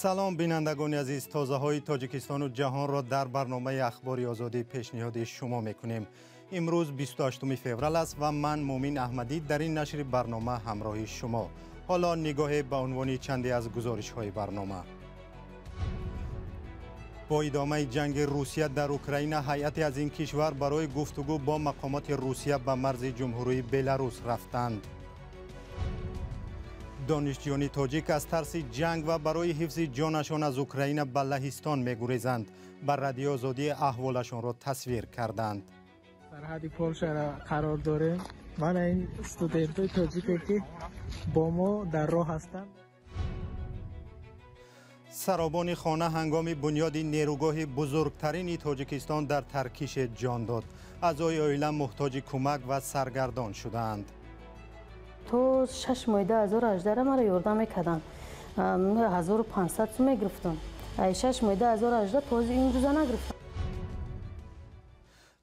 Салом, бинандагони азиз. Тозаҳои Тоҷикистону ҷаҳонро дар барномаи Ахбори Озодӣ пешниҳоди шумо мекунем. Имрӯз 28 феврал аст ва ман, Муъмин Аҳмадӣ, дар ин нашри барнома ҳамроҳи шумо. Ҳоло нигоҳе ба унвони чанде аз гузоришҳои барнома. Бо идомаи ҷанги Русия дар Украина, ҳайате аз ин кишвар барои гуфтугӯ бо мақомоти Русия ба марзи Ҷумҳурии Беларус рафтанд. Донишҷӯёни тоҷик аз тарси ҷанг ва барои ҳифзи ҷонашон аз Украина ба Лаҳистон мегурезанд. Ба Радиои Озодӣ аҳволашонро тасвир карданд. Сарҳади Полшара қарор дорем. Мана ин студентои тоҷике, ки бо мо дар роҳ ҳастанд. Саробони хона ҳангоми бунёди нерӯгоҳи бузургтарини Тоҷикистон дар таркише ҷон дод. Аъзои оила муҳтоҷи кӯмак ва саргардон шудаанд. То 6 моҳи 2018 маро ёрдам мекарданд, 1500 сум мегирифтам. 6 моҳи 2018 то имрӯза нагирифтам.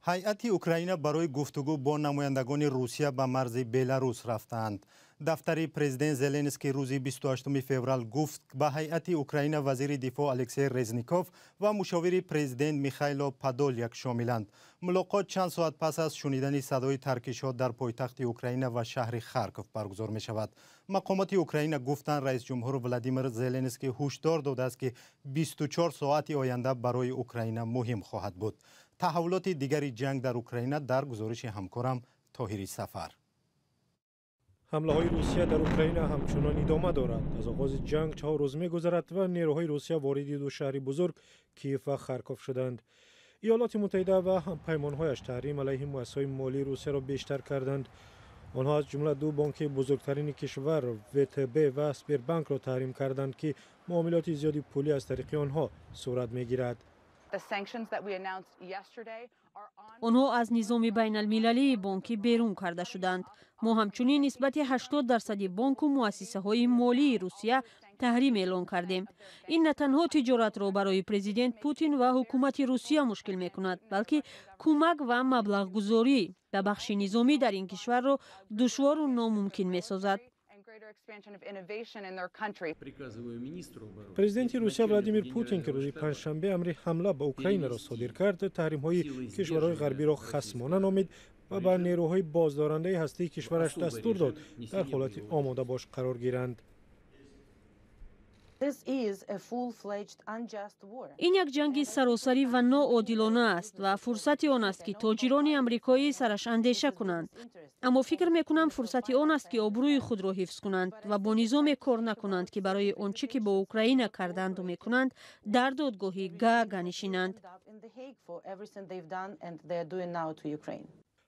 Ҳайати Украина барои гуфтугӯ бо намояндагони Русия ба марзи Беларус рафтаанд. Дафтари президент Зеленский рӯзи 28 феврал гуфт, ба ҳайати Украина вазири дифоъ Алексей Резников ва мушовири президент Михайло Подоляк шомиланд. Мулоқот чанд соат пас аз шунидани садои таркишҳо дар пойтахти Украина ва шаҳри Харков баргузор мешавад. Мақомоти Украина гуфтанд, раисҷумҳур Владимир Зеленский ҳушдор додааст, ки 24 соати оянда барои Украина муҳим хоҳад буд. Таҳаввулоти дигари ҷанг дар Украина дар гузориши ҳамкорам Тоҳири Сафар. Ҳамлаҳои Русия дар Украина ҳамчунон идома дорад. Аз оғози ҷанг 4 рӯз мегузарад ва нерӯҳои Русия вориди ду шаҳри бузург, Киев ва Харков, шуданд. Иёлоти Муттаҳида ва ҳампаймонҳояш таҳрим алайҳи муассисаҳои молии Русияро бештар карданд. Онҳо аз ҷумла ду бонки бузургтарини кишвар, ВТБ ва Сбербанкро таҳрим карданд, ки муомилоти зиёди пулӣ аз тариқи онҳо сурат мегирад. Онҳо аз низоми байналмилалии бонкӣ берун карда шуданд. Мо ҳамчунин нисбати 80 дарсади бонку муассисаҳои молии Русия таҳрим эълон кардем. Ин на танҳо тиҷоратро барои президент Путин ва ҳукумати Русия мушкил мекунад, балки кӯмак ва маблағгузорӣ ба бахши низомӣ дар ин кишварро душвору номумкин месозад. Президенти Русия Владимир Путин, ки рӯзи панҷшанбе амри ҳамла ба Украинаро содир кард, таҳримҳои кишварҳои ғарбиро хасмона номид ва ба нерӯҳои боздорандаи ҳастаии кишвараш дастур дод, дар ҳолати омодабош қарор гиранд. Ин як ҷанги саросарӣ ва ноодилона аст ва фурсати он аст, ки тоҷирони амрикоӣ сараш андеша кунанд. Аммо фикр мекунам, фурсати он аст, ки обрӯи худро ҳифз кунанд ва бо низоме кор накунанд, ки барои он чӣ ки бо Украина карданду мекунанд, дар додгоҳи Гаага нишинанд.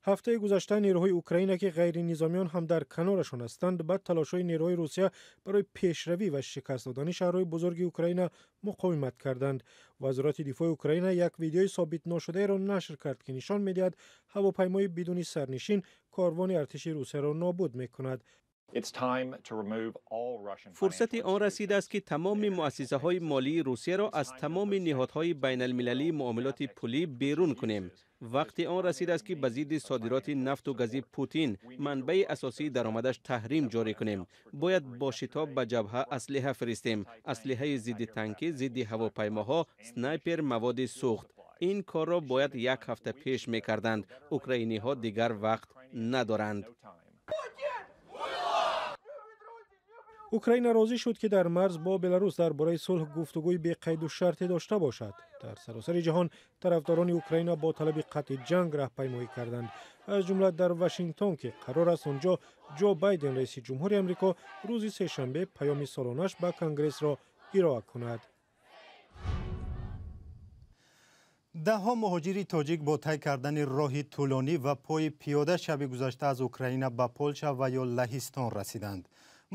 Ҳафтаи гузашта нерӯҳои Украина, ки ғайринизомиён ҳам дар канорашон ҳастанд, ба талошҳои нерӯҳои Русия барои пешравӣ ва шикаст додани шаҳрҳои бузурги Украина муқовимат карданд. Вазорати дифои Украина як видеои собитношудаеро нашр кард, ки нишон медиҳад, ҳавопаймои бидуни сарнишин корвони артиши Русияро нобуд мекунад. Фурсати он расидааст, ки тамоми муассисаҳои молии Русияро аз тамоми ниҳодҳои байналмилалии муомилоти пулӣ берун кунем. Вақти он расидааст, ки ба зидди содироти нафту гази Путин, манбаи асосии даромадаш, таҳрим ҷорӣ кунем. Бояд бо шитоб ба ҷабҳа аслиҳа фиристем: аслиҳаи зидди танкӣ, зидди ҳавопаймоҳо, снайпер, маводи сӯхт. Ин корро бояд як ҳафта пеш мекарданд. Украиниҳо дигар вақт надоранд. Украина розӣ шуд, ки дар марз бо Беларус дар бораи сулҳ гуфтугӯи беқайду шарте дошта бошад. Дар саросари ҷаҳон тарафдорони Украина бо талаби қатъи ҷанг раҳпаймоӣ карданд, аз ҷумла дар Вашингтон, ки қарор аст онҷо Ҷо Байден, раиси ҷумҳури Амрико, рӯзи сешанбе паёми солонаш ба Конгрессро ироа кунад. Даҳҳо муҳоҷири тоҷик бо тай кардани роҳи тӯлонӣ ва пои пиёда шаби гузашта аз Украина ба Полша ва ё Лаҳистон расиданд.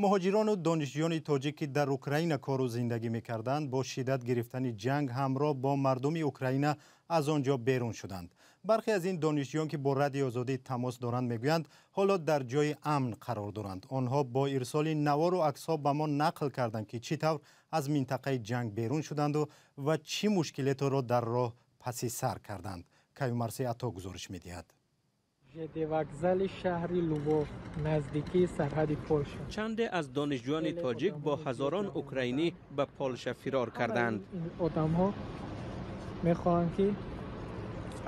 Муҳоҷирону донишҷӯёни тоҷик, ки дар Украина кору зиндагӣ мекарданд, бо шиддат гирифтани ҷанг ҳамроҳ бо мардуми Украина аз он ҷо берун шуданд. Бархе аз ин донишҷӯён, ки бо Радиои Озодӣ тамос доранд, мегӯянд, ҳоло дар ҷои амн қарор доранд. Онҳо бо ирсоли навору аксҳо ба мо нақл карданд, ки чӣ тавр аз минтақаи ҷанг берун шуданду ва чӣ мушкилеторо дар роҳ паси сар карданд. Каюмарси Ато гузориш медиҳад. Вокзали шаҳри Лвов, наздикии сарҳади Полша. Чанде аз донишҷӯёни тоҷик бо ҳазорон украинӣ ба Полша фирор карданд. Ин одамҳо мехоҳанд, ки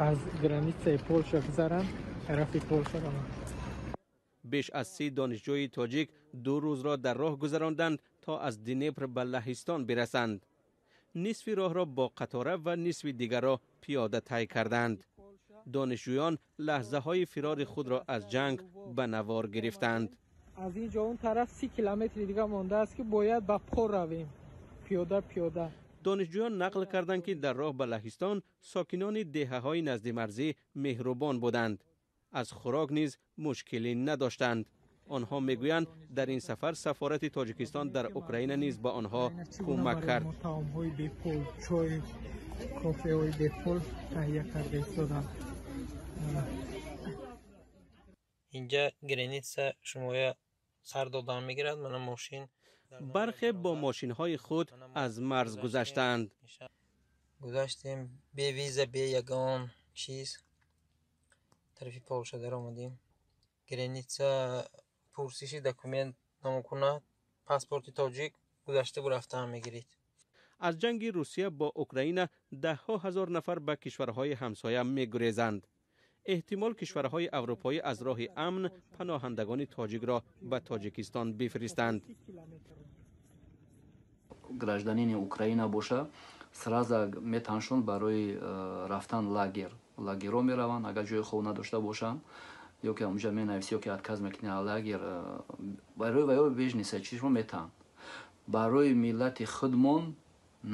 аз границаи Полша гузаранд, тарафи Полша раванд. Беш аз 30 донишҷӯи тоҷик 2 рӯзро дар роҳ гузаронданд, то аз Днепр ба Лаҳистон бирасанд. Нисфи роҳро бо қатора ва нисфи дигарро пиёда тай карданд. Донишҷӯён лаҳзаҳои фирори худро аз ҷанг ба навор гирифтанд. Аз ин ҷо он тараф 30 километри дига мондааст, ки бояд ба по равем, пиёда пиёда. Донишҷӯён нақл карданд, ки дар роҳ ба Лаҳистон сокинони деҳаҳои наздимарзӣ меҳрубон буданд. Аз хӯрок низ мушкилӣ надоштанд. Онҳо мегӯянд, дар ин сафар сафорати Тоҷикистон дар Украина низ ба онҳо кӯмак кард. Таомҳои бепул, чой, кофеҳои бепул таҳия карда истоданд. Инҷа граница шумоя сар додан мегирад. Мана мошин. Бархе бо мошинҳои худ аз марз гузаштаанд. Гузаштем бе виза, бе ягон чиз, тарафи Полша даромадем. Граница пурсиши документ намекунад, паспорти тоҷик гузашта рафтан мегирид. Аз ҷанги Русия бо Украина даҳҳо ҳазор нафар ба кишварҳои ҳамсоя мегурезанд. Эҳтимол кишварҳои аврупоӣ аз роҳи амн паноҳандагони тоҷикро ба Тоҷикистон бифиристанд. Гражданини Украина боша, сразу метаншон барои рафтан лагер. Лагерҳо мераванд, агар ҷои хоб надошта бошанд, ё ки онҷа менависӣ, ё ки отказ мекунӣ аз лагер, барои ваё беженца чизро метаҳанд. Барои миллати худмон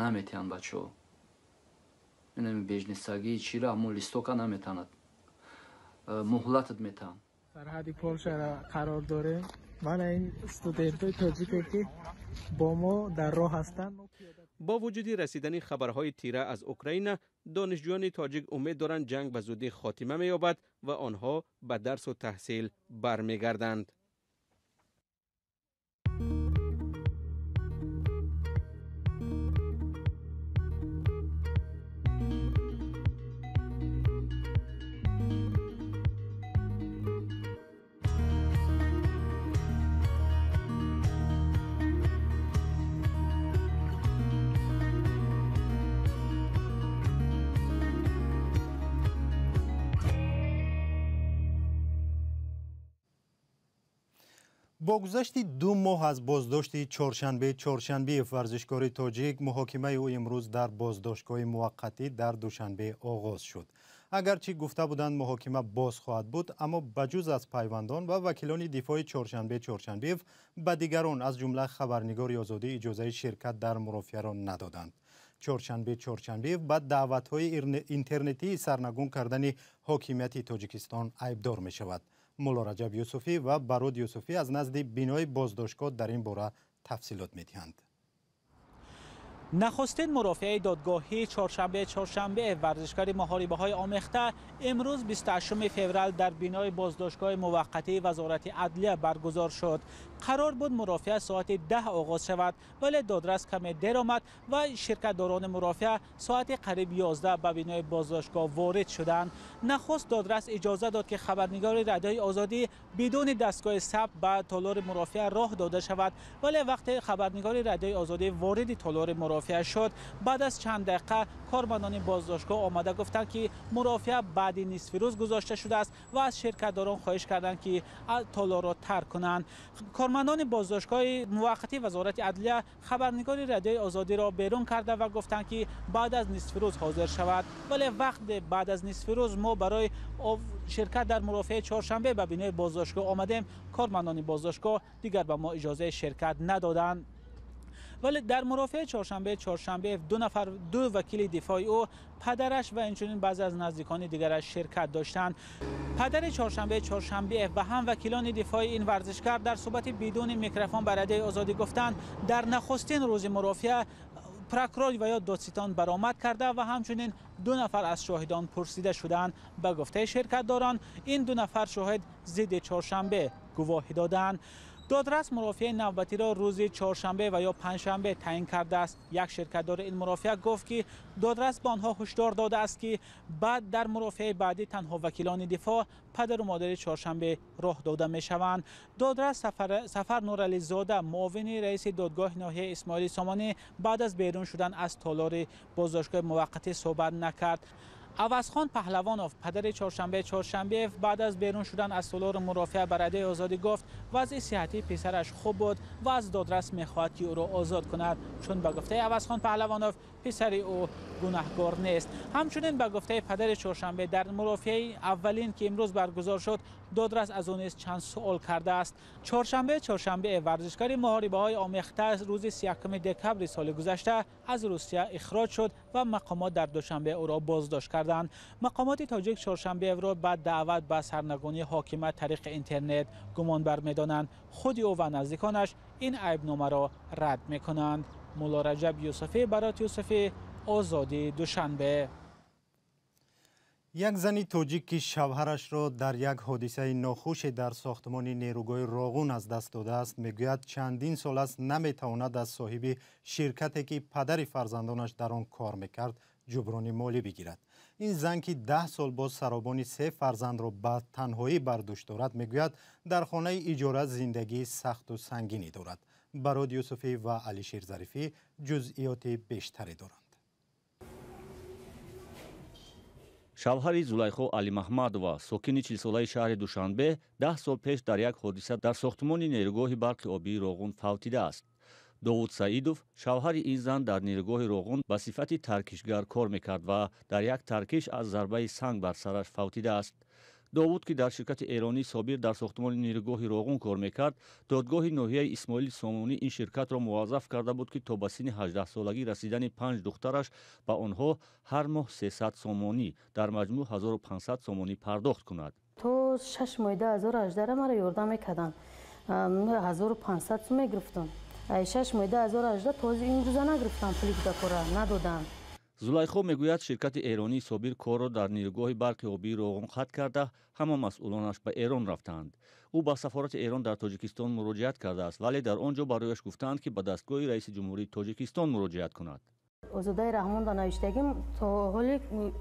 наметиҳанд, бачаҳо. Инами беженцагии чира, ҳамон листока наметанад, муҳлатат метаҳанд. Сарҳади Полшара қарор дорем. Мана ин студентҳои тоҷике, ки бо мо дар роҳ ҳастанд. Бо вуҷуди расидани хабарҳои тира аз Украина, донишҷӯёни тоҷик умед доранд, ҷанг ба зудӣ хотима меёбад ва онҳо ба дарсу таҳсил бармегарданд. Бо гузашти 2 моҳ аз боздошти Чоршанбе Чоршанбиев, варзишкори тоҷик, муҳокимаи ӯ имрӯз дар боздоштгоҳи муваққатӣ дар Душанбе оғоз шуд. Агарчи гуфта буданд, муҳокима боз хоҳад буд, аммо ба ҷуз аз пайвандон ва вакилони дифои Чоршанбе Чоршанбиев ба дигарон, аз ҷумла хабарнигори Озодӣ, иҷозаи ширкат дар мурофиаро надоданд. Чоршанбе Чоршанбиев ба даъватҳои интернетии сарнагун кардани ҳокимияти Тоҷикистон айбдор мешавад. Мулло Раҷаб Юсуфӣ ва Баруд Юсуфӣ аз назди бинои боздоштгоҳ дар ин бора тафсилот медиҳанд. Нахустин мурофиаи додгоҳии Чоршанбе Чоршанбе, варзишгари муҳорибаҳои омехта, имрӯз 28 феврал дар бинои боздоштгоҳи муваққатии Вазорати адлия баргузор шуд. Қарор буд мурофиа соати 10 оғоз шавад, вале додрас каме дер омад ва ширкатдорони мурофиа соати қариб 11 ба бинои боздоштгоҳ ворид шуданд. Нахуст додрас иҷоза дод, ки хабарнигори Радиои Озодӣ бидуни дастгоҳи сабт ба толори мурофиа роҳ дода шавад, вале вақте хабарнигори Радиои Озодӣ вориди толори мурофиа шуд, баъд аз чанд дақиқа кормандони боздоштгоҳ омада гуфтанд, ки мурофиа баъди нисфи рӯз гузошта шудааст ва аз ширкатдорон хоҳиш карданд, ки толорро тарк кунанд. Кормандони боздоштгоҳи муваққатии Вазорати адлия хабарнигори Радиои Озодиро берун карда ва гуфтанд, ки баъд аз нисфи рӯз ҳозир шавад, вале вақте баъд аз нисфи рӯз мо барои ширкат дар мурофиаи Чоршанбе ба бинои боздоштгоҳ омадем, кормандони боздоштгоҳ дигар ба мо иҷозаи ширкат надоданд. Вале дар мурофиаи Чоршанбе Чоршанбе 2 нафар, 2 вакили дифои ӯ, падараш ва инчунин баъзе аз наздикони дигараш ширкат доштанд. Падари Чоршанбе Чоршанбеев ва ҳам вакилони дифои ин варзишгар дар суҳбати бидуни микрофон ба Радиои Озодӣ гуфтанд, дар нахустин рӯзи мурофиа прокурор ва ё додситон баромад карда ва ҳамчунин 2 нафар аз шоҳидон пурсида шуданд. Ба гуфтаи ширкатдорон, ин 2 нафар шоҳид зидди Чоршанбе гувоҳӣ доданд. Додрас мурофиаи навбатиро рӯзи чоршанбе ва ё панҷшанбе таъин кардааст. Як ширкатдори ин мурофиа гуфт, ки додрас ба онҳо ҳушдор додааст, ки баъд дар мурофиаи баъдӣ танҳо вакилони дифоъ, падару модари Чоршанбе роҳ дода мешаванд. Додрас Сафар Нурализода, муовини раиси додгоҳи ноҳияи Исмоили Сомонӣ, баъд аз берун шудан аз толори боздоштгоҳи муваққатӣ суҳбат накард. Авазхон Паҳлавонов, падари Чоршанбе Чоршанбеев, баъд аз берун шудан аз толори мурофиа ба Радиои Озодӣ гуфт, вазъи сиҳатии писараш хуб буд ва аз додрас мехоҳад, ки ӯро озод кунад, чун ба гуфтаи Авазхон Паҳлавонов писари ӯ гунаҳкор нест. Ҳамчунин ба гуфтаи падари Чоршанбе, дар мурофиаи аввалин, ки имрӯз баргузор шуд, додрас аз ӯ низ чанд суол кардааст. Чоршанбе Чоршанбе, варзишгари муҳорибаҳои омехта, рӯзи 31 декабри соли гузашта аз Русия ихроҷ шуд ва мақомот дар Душанбе ӯро боздошт карданд. Мақомоти тоҷик Чоршанбеевро ба даъват ба сарнагунии ҳокимият тариқи интернет гумонбар медонанд. Худи ӯ ва наздиконаш ин айбномаро рад мекунанд. Мулло Раҷаб Юсуфӣ, Барот Юсуфӣ, Озодӣ, Душанбе. Як зани тоҷик, ки шавҳарашро дар як ҳодисаи нохуше дар сохтмони нерӯгоҳи Роғун аз даст додааст, мегӯяд, чандин сол аст наметавонад аз соҳиби ширкате, ки падари фарзандонаш дар он кор мекард, ҷуброни молӣ бигирад. Ин зан, ки 10 сол боз саробони се фарзандро ба танҳоӣ бар дӯш дорад, мегӯяд, дар хонаи иҷора зиндагии сахту сангинӣ дорад. Барод Юсуфӣ ва Алишер Зарифӣ ҷузъиёти бештаре доранд. Шавҳари Зулайхо Алимаҳмадова, сокини 40-солаи шаҳри Душанбе, 10 сол пеш дар як ҳодиса дар сохтмони нерӯгоҳи барқи обии Роғун фавтидааст. Довуд Саидов, шавҳари ин зан, дар нерӯгоҳи Роғун ба сифати таркишгар кор мекард ва дар як таркиш аз зарбаи санг бар сараш фавтидааст. Довуд, ки дар ширкати эронӣ Собир дар сохтмони нерӯгоҳи Роғун кор мекард, додгоҳи ноҳияи Исмоили Сомонӣ ин ширкатро муваззаф карда буд, ки то ба синни 18-солагӣ расидани 5 духтараш ба онҳо ҳар моҳ 300 сомонӣ, дар маҷмӯъ 1500 сомонӣ пардохт кунад. То 6 моҳи 2018 маро ёрдам мекарданд. 1500 сум мегирифтам. 6 моҳи 2018 то имрӯза нагирифтам, пули кӯдакора надодам. Зулайхо мегӯяд, ширкати эронии Собир корро дар нерӯгоҳи барқи обии Роғун қатъ карда, ҳама масъулонаш ба Эрон рафтаанд. Ӯ ба сафорати Эрон дар Тоҷикистон муроҷиат кардааст, вале дар он ҷо барояш гуфтаанд, ки ба дастгоҳи раиси ҷумҳурии Тоҷикистон муроҷиат кунад. Озодаи Раҳмон да навиштагим, то ҳоли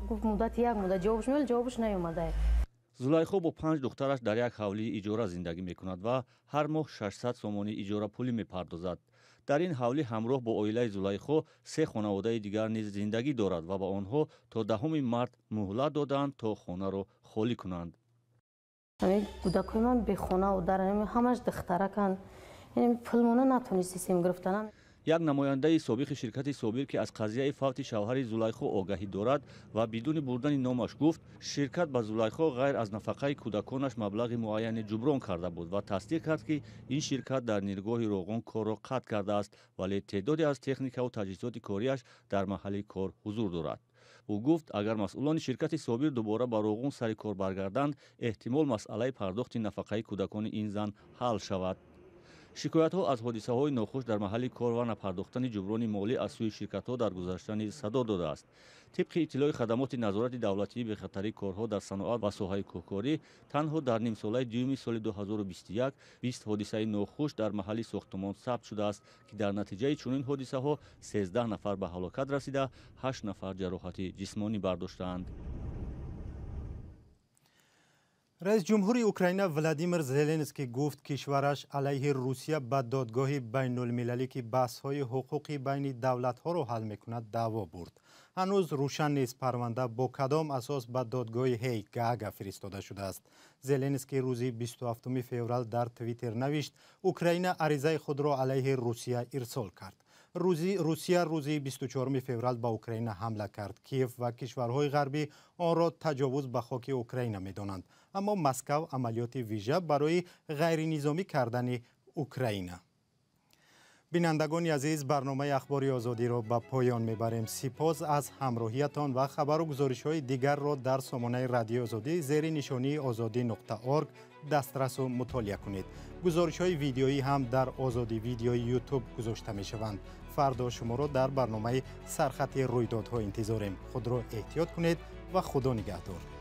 гуфт муддати як муддат ҷавобш меояд, ҷавобш наёмада. Зулайхо бо 5 духтараш дар як ҳавлии иҷора зиндагӣ мекунад ва ҳар моҳ 600 сомонӣ иҷорапулӣ мепардозад. Дар ин ҳавлӣ ҳамроҳ бо оилаи Зулайхо се хонаводаи дигар низ зиндагӣ дорад ва ба онҳо то 10 март муҳлат додаанд, то хонаро холӣ кунанд. Кӯдакҳои ман бехона дар ҳамаш духтараканд, пулмона натонистем гирифтанам. Як намояндаи собиқи ширкати Собир, ки аз қазияи фавти шавҳари Зулайхо огаҳӣ дорад ва бидуни бурдани номаш гуфт, ширкат ба Зулайхо ғайр аз нафақаи кӯдаконаш маблағи муайяне ҷуброн карда буд ва тасдиқ кард, ки ин ширкат дар нерӯгоҳи Роғун корро қатъ кардааст, вале теъдоде аз техникаву таҷҳизоти кориаш дар маҳалли кор ҳузур дорад. Ӯ гуфт, агар масъулони ширкати Собир дубора ба Роғун сари кор баргарданд, эҳтимол масъалаи пардохти нафақаи кӯдакони ин зан ҳал шавад. Шикоятҳо аз ҳодисаҳои нохуш дар маҳалли кор ва напардохтани ҷуброни молӣ аз сӯи ширкатҳо дар гузашта низ садо додааст. Тибқи иттилои хадамоти назорати давлатии бехатарии корҳо дар саноат ва соҳаи кӯҳкорӣ, танҳо дар нимсолаи дуюми соли 2021 20 ҳодисаи нохуш дар маҳалли сохтмон сабт шудааст, ки дар натиҷаи чунин ҳодисаҳо 13 нафар ба ҳалокат расида, 8 нафар ҷароҳати ҷисмонӣ бардоштаанд. Раис ҷумҳури Украина Владимир Зеленский гуфт, кишвараш алайҳи Русия ба додгоҳи байнулмилалӣ, ки баҳсҳои ҳуқуқи байни давлатҳоро ҳал мекунад, даъво бурд. Ҳанӯз рӯшан нест, парванда бо кадом асос ба додгоҳи Ҳей Гаага фиристода шудааст. Зеленский рӯзи 27 феврал дар Твиттер навишт, Украина аризаи худро алайҳи Русия ирсол кард. Русия рӯзи 24 феврал ба Украина ҳамла кард. Киев ва кишварҳои ғарбӣ онро таҷовуз ба хоки Украина медонанд, аммо Москав амалиёти вижа барои ғайринизомӣ кардани Украина. Бинандагони азиз, барномаи Ахбори Озодиро ба поён мебарем. Сипос аз ҳамроҳиятон ва хабару гузоришҳои дигарро дар сомонаи Радиои Озодӣ зери нишонии озодӣ.org дастрасу мутолиа кунед. Гузоришҳои видеоӣ ҳам дар Озодӣ видеои Ютуб гузошта мешаванд. Фардо шуморо дар барномаи сархати рӯйдодҳо интизорем. Худро эҳтиёт кунед ва Худо нигаҳдор.